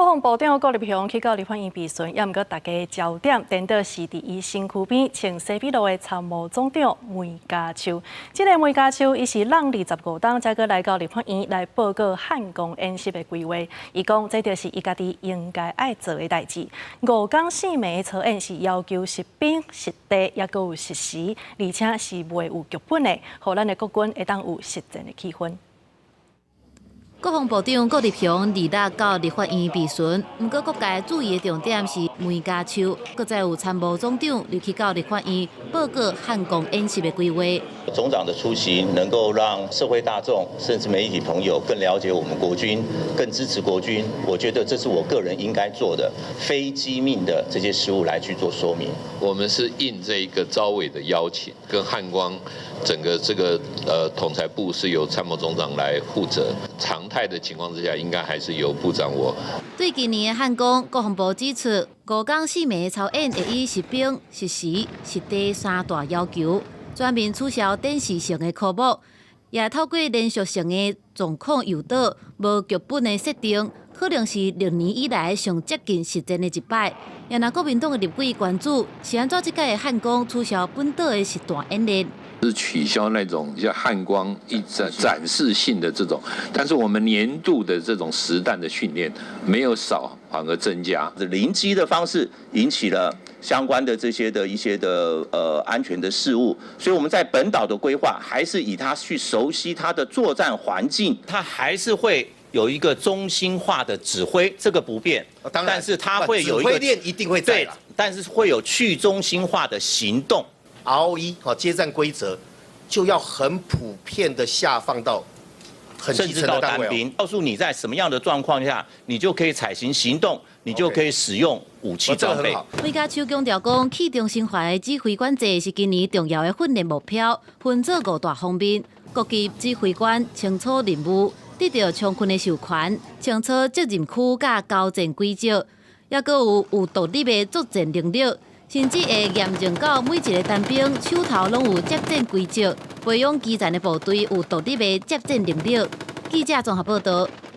國防部長郭立雄去到立法院備詢，也毋過大家焦點顛倒是佇伊身軀邊穿西比魯的參謀總長梅家丘。這个梅家丘，伊是挵25冬才閣來到立法院來報告漢光演習的規劃。伊講，這就是伊家己應該愛做的代誌。五工四暝的操演是要求實兵實地，抑閣有實時，而且是袂有劇本的，予咱的國軍會當有實戰的氣氛。國防部長郭立雄二日到立法院備詢，毋過各界注意的重點是梅家丘，閣再有參謀總長入去到立法院報告漢光演習的規劃。總長的出席能夠讓社會大眾甚至媒體朋友更了解我們國軍，更支持國軍。我覺得這是我個人應該做的非機密的這些事務來去做說明。我們是應這個召委的邀請，跟漢光整個這個統裁部是由參謀總長來負責。常態的情況之下，應該還是由部長我。對今年的漢光，國防部指出，五工四暝的操演會以實兵、實時、實地三大要求，全面取消展示性的科目，也透過連續性的狀況誘導，無劇本的設定，可能是歷年以來上接近實戰的一擺。也若國民黨的立委關注，是按怎這屆的漢光取消本島的實彈演練？是取消那種像漢光一展展示性的這種，但是我們年度的這種實彈的訓練沒有少，反而增加。臨機的方式引起了相關的這些的一些的安全的事務，所以我們在本島的規劃還是以他去熟悉他的作戰環境，他還是會有一個中心化的指揮，這個不變。當然，但是他會有一個指揮鏈一定會在。對，但是會有去中心化的行動。 ROE 好接戰規則就要很普遍的下放到很甚至到單兵，告訴你在什麼樣的狀況下，你就可以採行行動，你就可以使用武器裝備。梅家丘強調講，去中心化的指揮管制是今年重要的訓練目標，分做五大方面：各級指揮官清楚任務，得到充分的授權，清楚責任區佮交戰規則，抑閣有獨立的作戰能力。甚至會嚴重到每一个單兵手頭攏有接戰規則，培養基層的部隊有獨立的接戰能力。記者綜合報道。